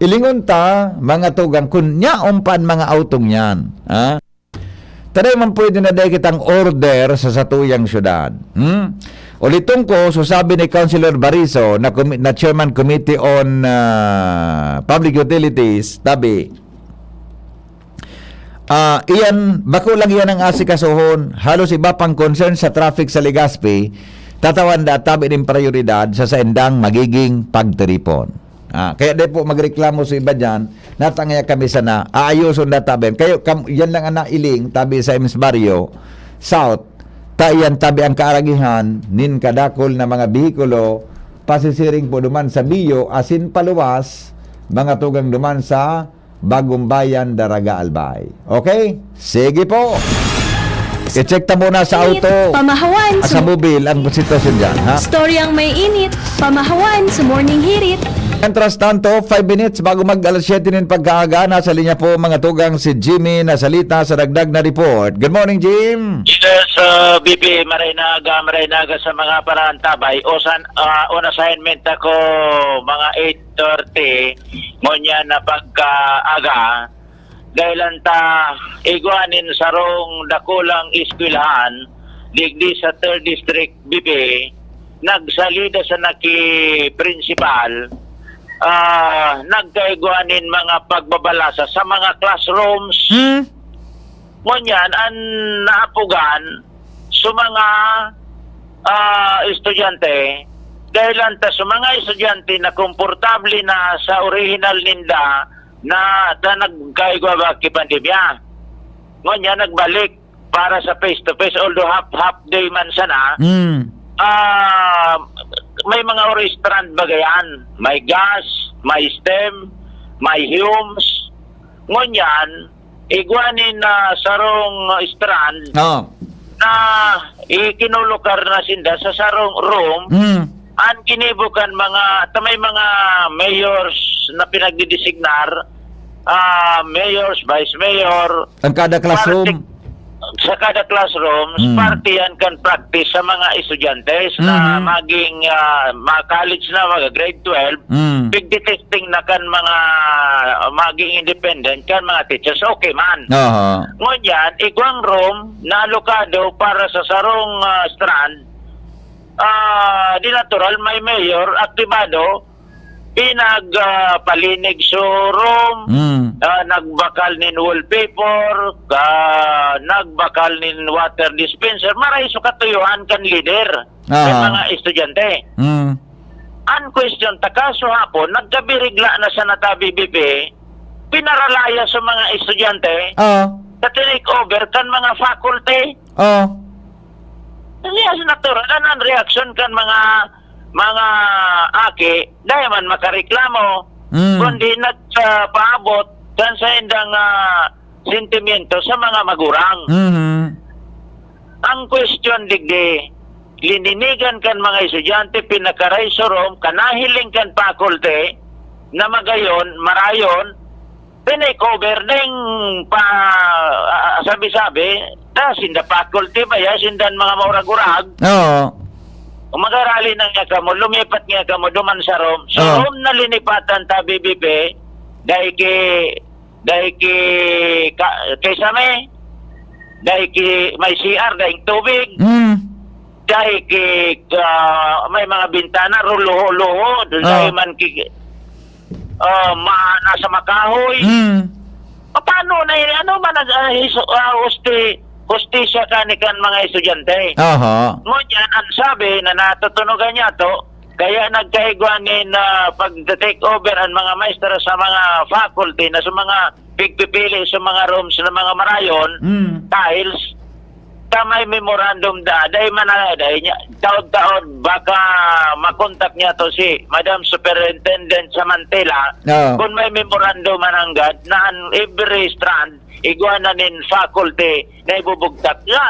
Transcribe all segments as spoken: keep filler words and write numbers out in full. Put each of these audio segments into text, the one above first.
Ilingon ta, mga tugang, kun yaon pa an mga awtong yan, ha? Taday man pwede na dai kitang order sa satuyang syudad. Hmm? Uliton ko, so sabi ni Councilor Bariso na, comi-, na Chairman Committee on, ah, Public Utilities, tabi, ah, iyan, bako lang iyan ang asikasuhon. Halos iba pang concern sa traffic sa Legazpi, tatawan da tabi nin prioridad sa saindang magiging pagtiripon. Ah, kaya di po magreklamo sa iba dyan, natangaya kami sana, aayoson na tabi. Kayo, kam-, yan lang ang nailing, tabi sa Ems Barrio South, ta iyan tabi ang kaaragihan nin kadakol na mga behikulo, pasisiring po duman sa Bio, asin paluwas, mga tugang duman sa Bagumbayan, Daraga, Albay. Okay? Sige po. I-check ta muna sa Init, auto pamahawan at sa sa mo-, mobil ang sitwasyon dyan, ha? Storyang may init, pamahawan sa Morning Hirit. Mientras tanto, five minutes bago mag alas siyete nin pagkaaga, nasa linya po, mga tugang, si Jimmy Nasalita sa dagdag na report. Good morning, Jim. Yes, uh, B P, maray na aga, maray na aga sa mga parantabay. O san, ah, on assignment ako mga eight thirty, ngunyan na pagkaaga, dahilan ta igwa nin sarong dakulang eskwelahan digdi sa third District, B P, nagsalida sa naki principal, ah, nagkaigwa nin mga pagbabalasa sa mga classrooms. Hmm. Ngunyan, an naapogan sa mga, ah, estudyante, dahilan ta sa mga estudyante na komportable na sa orihinal ninda na, na nagkaigwa ba ki pandemya. Ngunyan, nagbalik para sa face-to-face, although half, half day man sana, Mm. ah, may mga uri strand baga yan. May gas, may stem, may Humes. Ngunyan, igwa nin, ah, sarong strand Oo. na ikinulukar na sinda sa sarong room. Mm. An ginibo kan mga, ta may mga mayors na pinagdidesignar, ah, mayors, vice mayor, Ang kada classroom. parte, sa kada classrooms, Mm. parte yan kan practice sa mga estudyante na Mhm. maging, ah, mga college na, mga grade twelve, Mm. pigtitesting na kan mga maging independent kan mga teachers. Okay man. Aha. Ngunyan, igwang room na alokado para sa sarong, ah, strand, ah, di natural, may mayor, aktibado, pinag, ah, palinig sa room, Mm. ah, nagbakal nin wallpaper, ah, nagbakal nin water dispenser, maray sa katuyuan kan leader, kan Aha. mga estudyante. Mm. An question ta, kaso hapon, nagkabirigla na sa natabi, B P, pinaralaya sa mga estudyante, Oo. sa tinake over kan mga faculty. Oo. Yes, natural, an, an reaksyon kan mga, mga aki, dai man makareklamo, Mm. kundi nagpaabot kan saindang, ah, sentimento sa mga magurang. Mhm. Ang question digdi, lininigan kan mga estudyante, pinakaray sa room, kanahiling kan faculty na magayon, marayon, pinay-cover ding pa, ah, sabi-sabi, ta, sinda faculty ba yan? Sindan mga maurag-urag? Oo. Kung mag-arali na nga kamo, lumipat nga kamo, duman sa room. Sa Oo. room na linipatan ta, B B P, dahil ki, dahil ki, ka, kay Same, dahil ki, may C R, dahil tubig, Mm. dahil ki, ah, may mga bintana, ru-, luho-luho, dahil Oo. man ki, ah, ma-, nasa makahoy. Mm. Paano na yun? Ano man ang, ah, hiso-, ah, husti-, hustisya kani kan mga estudyante? Aha. Ngunyan, ang sabi na natutunugan niya to, kaya nagkaigwa nin, ah, pag-take over ang mga maestra sa mga faculty na sa mga pigpipili sa mga rooms ng mga marayon, Mm. tiles, ta may memorandum da, dai man na, dai niya, taod-taod, baka makontak niya to si Madam Superintendent sa Mantila. Oo. Kung may memorandum man anggad, na an every strand, igwa na nin faculty na ibubugtak. Nga,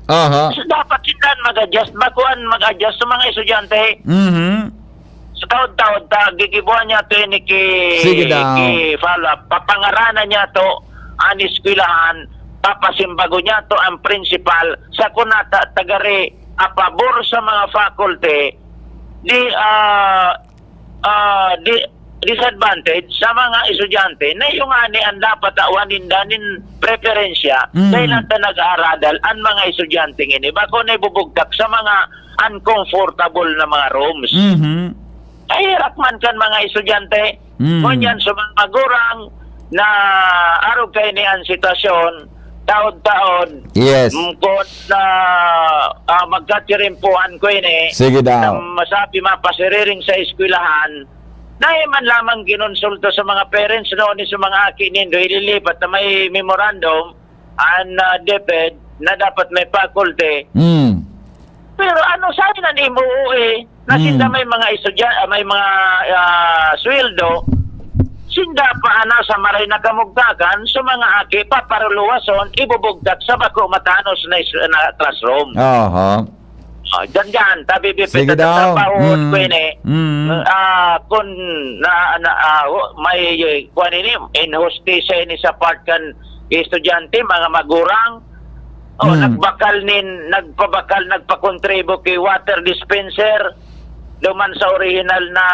Aha. so dapat sindan mag-adjust, bakuan mag-adjust sa mga estudyante. Mhm. Sa taod-taod, ta, gigibuan niya to ini ki, Sige daw. ki follow-up. Papangaranan niya to, an eskwelahan, papasimbago niya to, ang principal, sa kunata, tagari, a pabor sa mga faculty, di, ah, ah, di, disadvantage sa mga estudyante na iyo ngani an dapat tawan ninda nin preferensya. Mm. Dahil ang nag-aaradal an mga estudyante ngini, bako na ibubugtak sa mga uncomfortable na mga rooms. Mhm. Ay, hirak man kan mga estudyante. Mm. Ngunyan sa mga magurang na arog kaini an sitwasyon, taod-taod, Yes. mm, kun na, ah, magkatirimpuhan ko ini, Sige daw. na masabi mapasiriring sa eskwelahan, dai man lamang kinonsulta sa mga parents, no, ni sa mga aki nindo, ililipat na may memorandum, an, ah, DepEd na dapat may faculty. Mm. Pero ano, sabi na ni M O O A, na Mm. sinda may mga estudya-, ah, may mga, ah, sweldo, sinda pa ana sa maray na kamugtakan, sa mga aki, paparuluwason, ibubugtak sa bako matanos na is-, na classroom. Aha. Ah, dyan, dyan, tabi, bi, Sige daw. pitatatapahon Mm. ko ini. Mm. Ah, kun na, na, ah, may, eh, kuwan ini, inhustisya ini sa part kan estudyante, mga magurang. Oh, Mm. nagbakal nin, nagpabakal, nagpakontribo ki water dispenser duman sa orihinal na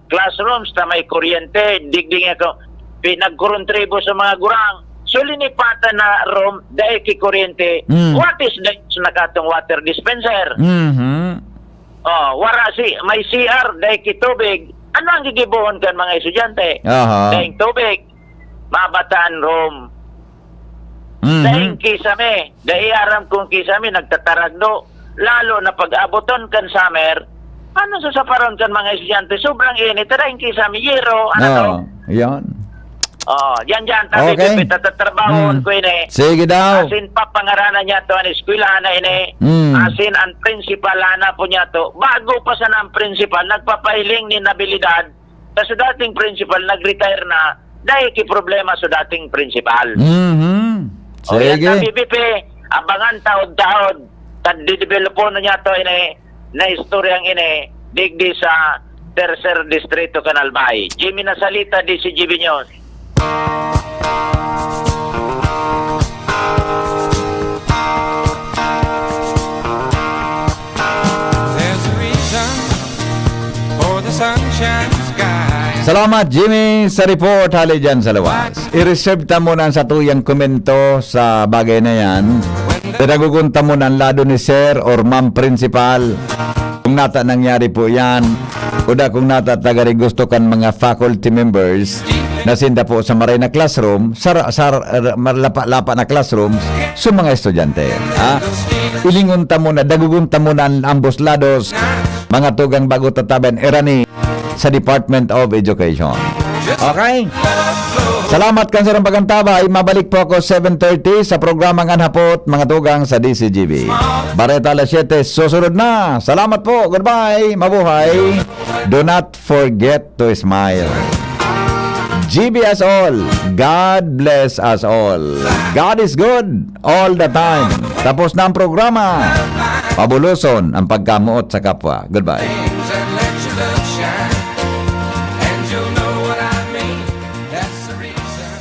classrooms na may kuryente, digdi nga ko, pinagkontribo sa mga gurang. So, linipatan na room, dai ki kuryente. Mm. What is the use na katong water dispenser? Mhm. Oh, wara si, may C R, dai ki tubig. Ano ang gigibohon kan mga estudyante? Aha. Daing tubig, mabataan room. Mhm. Daing kisame, dai aram kung kisame, nagtataragdo. Lalo na pag abuton kan summer, ano sa saparon kan mga estudyante? Sobrang init, daing kisame, yero, ano to? Oh, yan. Oh, yan, yan, tabi, Okay. Pepe, tatatrabahoon Mm. ko ini. Sige daw. Asin, papangaranan niya to, ang eskwelahan na ini. Mm. Asin, ang principal, ana po niya to. Bago pa sana ang principal, nagpapahiling nin abilidad. Sa, sa dating principal, nag-retire na. Dahil ki problema sa dating principal. Mhm. O, yan, Sige. tabi, Pepe, abangan taod-taod. Tagdidevelopo na niya to, ini, na istoryang ini, digdi sa Tercer Distrito, Canalbay. Jimmy Nasalita, D C G B News. There's a reason for the sunshine sky. Salamat, Jimmy, sa report hali dyan sa luwas. I-reserve ta muna ang satuyang komento sa bagay na yan. Dadagogon ta muna ang lado ni Sir or Ma'am Principal. Kung nata nangyari po yan, o da kung nata tagari gusto kan mga faculty members na sinda po sa maray na classroom, sa, sa, malapa-lapa na classrooms, sa mga estudyante. Ha? Ilingon ta muna, dagogon ta muna ang ambos lados, mga tugang bago tataban, irani sa Department of Education. Okay? Salamat kan sarong pagantabay. Mabalik po ako seven thirty sa programang An Hapot, mga tugang sa D C G B. Bareta alas siyete, susunod na. Salamat po. Goodbye. Mabuhay. Do not forget to smile. G B us all. God bless us all. God is good all the time. Tapos na ang programa. Pabuloson ang pagkamoot sa kapwa. Goodbye. Things that let your love shine. And you'll know what I mean. That's the reason.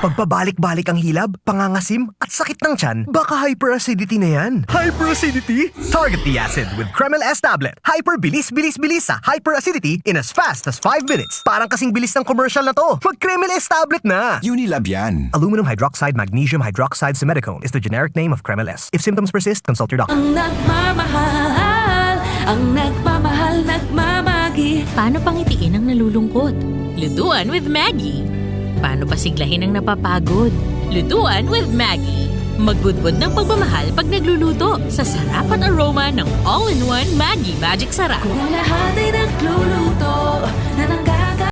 Pagpabalik-balik ang hilab, pangangasim, at sakit ng tiyan, baka hyperacidity na yan. Hyperacidity? Target the acid with Kremil S tablet. Hyper bilis, bilis, bilis sa hyperacidity in as fast as five minutes. Parang kasing bilis ng commercial na to. Mag Kremil S tablet na! Unilab yan. Aluminum hydroxide, magnesium hydroxide, simethicone is the generic name of Kremil S. If symptoms persist, consult your doctor. Ang nagmamahal, ang nagmamahal, nagmamagi. Paano pangitiin ang nalulungkot? Lutuan with Maggie. Paano pasiglahin ang napapagod? Lutuan with Maggie. Magbudbod ng pagmamahal pag nagluluto sa sarap at aroma ng all-in-one Maggie Magic Sarap. Kung lahat ay nagluluto, na